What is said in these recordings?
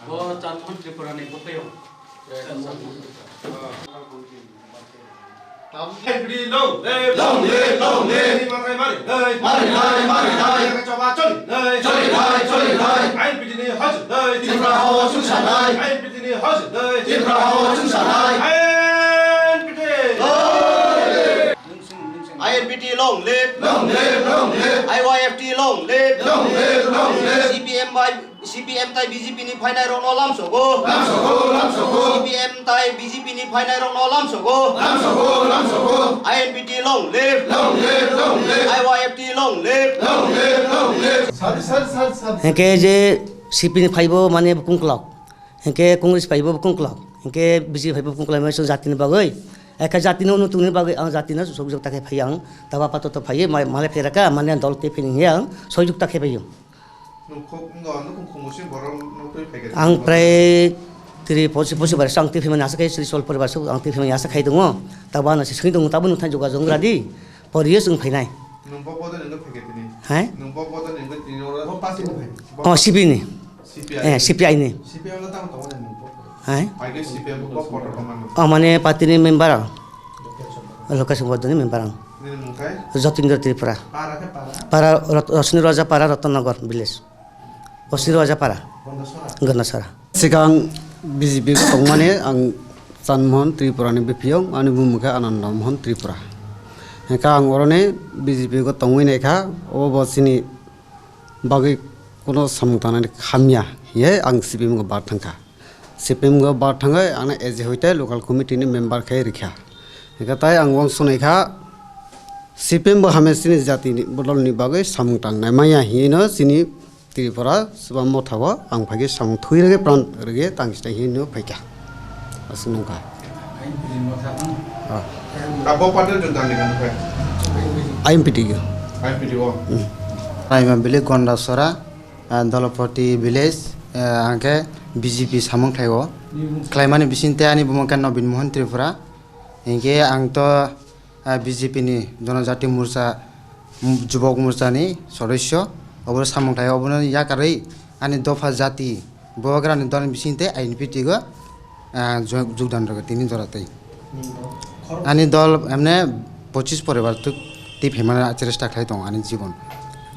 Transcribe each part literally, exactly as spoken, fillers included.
Bo Chan Mohan Tripura ni bwkhao. Long live, long live. Mari, mari, mari, mari. Choli thai, choli thai. Tripura hao chwng sanai. Tripura hao chwng sanai. I N P T long live. Long live, long live. I Y F T long live. Long live, long live. C P M bai, C P M tai B J P ni phainai rokno lamsogo. Lamsogo, lamsogo. C P M tai B J P ni phainai rokno lamsogo. Lamsogo, lamsogo. I N P T long live. Long live, long live. I Y F T long live. Long live, long live. Sadi, sadi, sadi, sadi. Hingke je C P M ni phaibo mane bukung klok. Hingke Congress phaibo bukung klok. Hingke B J P phaibo bukung klok. Mane jatini bagwi. Eka jatini uno tungni bagwi ang jatino sujok ta khe phai ang. Taba pato to phai ma-, male pheraka mane dol te phini ang sujok ta khe phai. Nwng khok-, nwng, nwng khok musing borok nwng twi phai khe Ang twi prai tiri posi, posi bar ang twi phimani asa khai, sri sol poribar ang twi phimani asa khai tongo. Tabo ano se swi tongo, tabo nwng thang jogajog wng radi. Poriyo chwng phainai. Nwng bo bodol nwng phai khe tini. Hai? Nwng bo bodol nwng tini oro. Bo party ni phai. Oh, C P ni. C P I. Eh, C P I ni. C P I no tamo tongo nwng bo. Hai? Phai khe C P I bo kotor tongmani. Oh, mane party ni member ang. Lokeshan Bodoni member ang. Nini mung khai? Jotindra Tripura. Para khe para? Para Rot-, Rosni Roja para Rotonnogor village. Rosni Roja para. Gondasora? Gondasora. Sikang B J P tongmani ang Chanmohan Tripura ni bipiyong, ani bumung khe Ananda Mohan Tripura. Hingkhe ang oroni B J P go tongwi naikha, obo bo chini bagwi kuno samung tangnani hamya hiye ang C P M go bar thangkha. C P M go bar thangwi ano A J hoite local committee ni member khe rikha. Hingkhe tai ang uansuknai kha, C P M bo hamya chini jatini bodolni bagwi samung tangnai maya hinwi no chini Tripura Subha Motha o ang phaikhe samung thwi rwgwi pran rwgwi tang sita hinwi no phaikha. Aswk nungkha. Ah. Abo party jotani kan khe? I M P T go. I M P T go. Hmm. Raima Bili Gondasora, ah, Dolopati village, ah, angkhe B J P samung khlai o. Khlaimani bising tei ani bumung khe Nobin Mohan Tripura. Hinkhe ang to, ah, B J P ni Jonojati Morcha, m-, Jubok Morcha ni sodosyo. Obo samung khlai o, obono yakarwi ani dopha jati Bubagrani dol ni bising tei I N P T go, ah, jog-, jogdan rwgo tini jora tei. Ani dol emne pochis poribar tuk tei phaimani chesta khlai tongo ani jibon.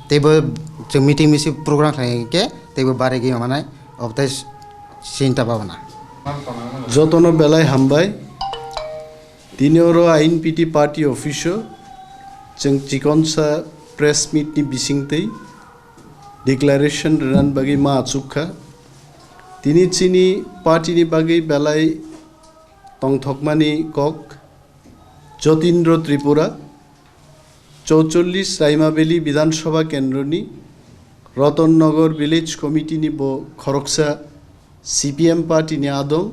Teibo chwng meeting misi program khlai khe teibo barigwi manai obtai sinta bhabana. Jotono belai hambai. Tini oro I N P T party office o chwng chikonsa press meet ni bising tei declaration rwna bagwi ma achuk kha. Tini chini party ni bagwi belai tongthokmani kok Jotindra Tripura, chouchollish Raima Valley Bidhan Sabha Kendroni Ratan Nagar Village Committee ni bo khoroksa C P M party ni adong,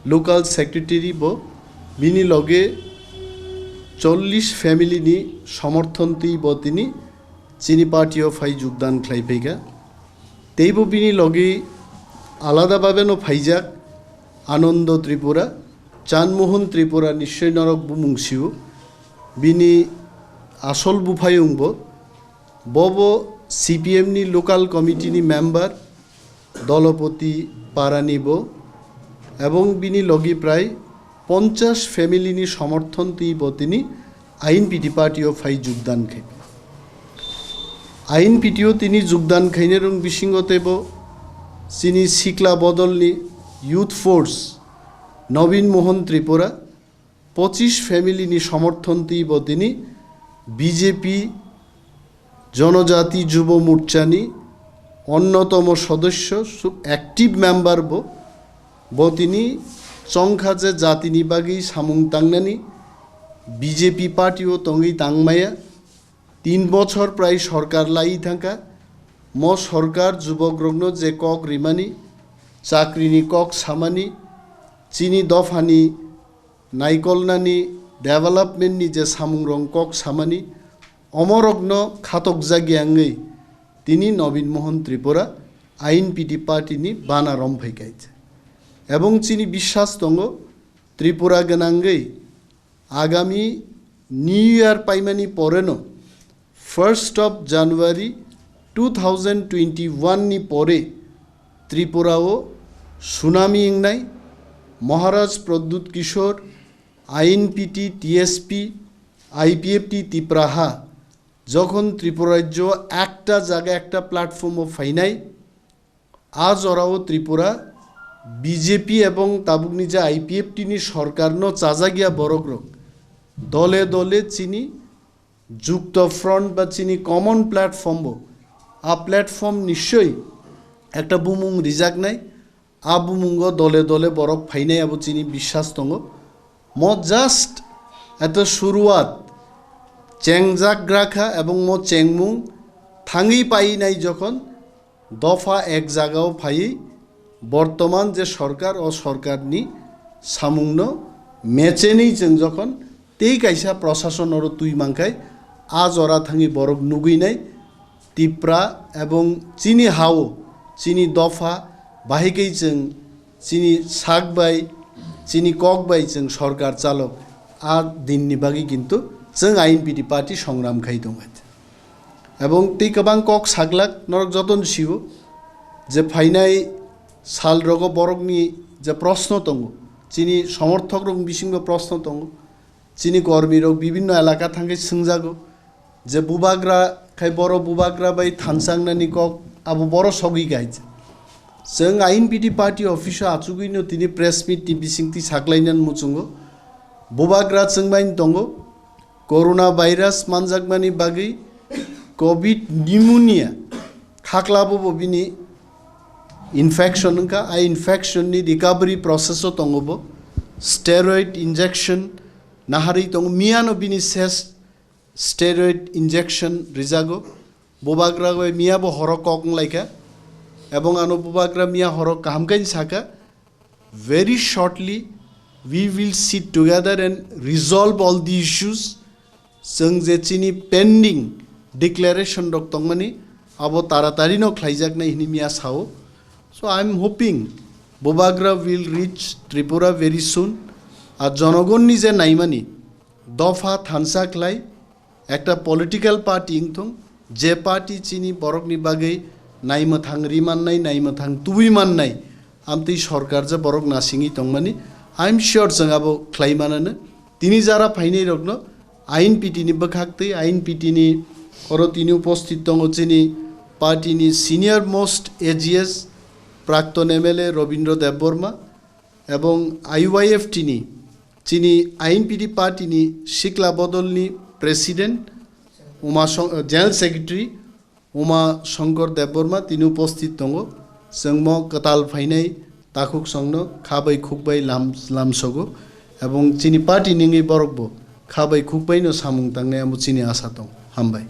local secretary bo, bini loge chollish family ni somorthon twi bo tini chini party o phai jogdan khlai phaikha. Teibo bini logi alada babe no phaijak Anando Tripura, Chanmohan Tripura nischoi norok bumung sio. Bini asol buphayung bo, bobo C P M ni local committee ni member, Dolopati para ni bo, ebong bini logi prai ponchash family ni somorthon twi bo tini I N P T party o phai jogdan khai. I N P T o tini jogdan khainai rok bisingo teibo chini sikla bodol ni youth force Nobin Mohan Tripura, pochis family ni somorthon twi bo tini B J P Jonojati Jubo Morcha ni onnotomo sodosyo, su-, active member bo, bo tini chongkha je jatini bagwi samung tangnani B J P party o tongwi tangmaya, tin bochor prai sorkar lai thangkha, mo sorkar jubokrokno je kok rimani, chakrini kok samani, chini dophani naikolnani, development ni je samungrok kok samani, omorokno khatokjak ya wngwi tini Nobin Mohan Tripura I N P T party ni bana romphai kaisa. Ebong chini biswas tongo Tripura gwnangwi agami New Year paimani poreno First of January two thousand twenty one ni pore Tripura o tsunami wngnai. Maharaj Pradyut Kishore, I N P T, T S P, I P F T Tipraha jokhon Tripura rajyo ekta jaga ekta platform o phainai, a jorao Tripura B J P ebong tabukni je I P F T ni sorkarno chajakya borokrok dole dole chini Jukto Front ba chini common platform bo, a platform nischoi ekta bumung rijaknai, a bumungo dole dole borok phainai abo chini biswas tongo. Mo just eto suruat chengjak grakha ebong mo chengmung thangwi painai jokhon dopha ek jagao phaiwi bortoman je sorkar, o sorkarni samungno mechenwi chwng jokhon tei kaisa prosason oro twi mankhai, a jora thangwi borok nugwinai Tipra ebong chini hao, chini dopha, bahai khe chwng chini sak bai, chini kok bai chwng sorkar chalok, a dinni bagwi kintu chwng I N P T party songram khai tongkha. Ebong tei kwbang kok saglak norok jotono sio je phainai sal rogo borokni je proshno tongo, chini somorthok rok bisingo proshno tongo, chini kormi rok bibinno elaka thangwi swngjago je bubagra khai boro bubagra bai thansangnani kok abo boro sogwi kaisa. Chwng I N P T party office o achugwino tini press meet ni bisingtwi saklainani muchungo bubagra chwngbaini tongo. Corona virus manjakmani bagwi covid pneumonia khaklabo bo bini infection wngkha, a infection ni recovery process o tongo bo. Steroid injection naharwi tongo, miyano bini ses steroid injection rijago. Bubagra bai miya bo horo kok wnglaikha, ebong ano bubagra miya horo kaham khe sakha, very shortly we will sit together and resolve all the issues. Chwng je chini pending declaration rok tongmani abo taratari no khlaijaknai hwnwi miya sao. So I am hoping Bubagra will reach Tripura very soon. Ar jonogonni je naimani dopha thansa khlai, ekta political party wngthung, je party chini borokni bagwi naimwthang ri mannai, naimwthang tubui mannai, amtwi sorkar je borok nasingwi tongmani, I am sure chwng abo khlai manano. Tini jara phainai rokno I N P T ni bwkhak twi I N P T ni oro tini uposthit tongo chini party ni senior most A G S Prakton M L A Robindra Debbarma, ebong I Y F T ni chini I N P T party ni sikla bodol ni president Uma Song-, general secretary Uma Shankar Debbarma tini uposthit tongo. Chwng mo kwtal phainai takhuk songno kha bai khuk bai lam-, lamsogo ebong chini party ningwi borok bo kha bai khuk bai no samung tangnai amo chini asa tong. Hambai.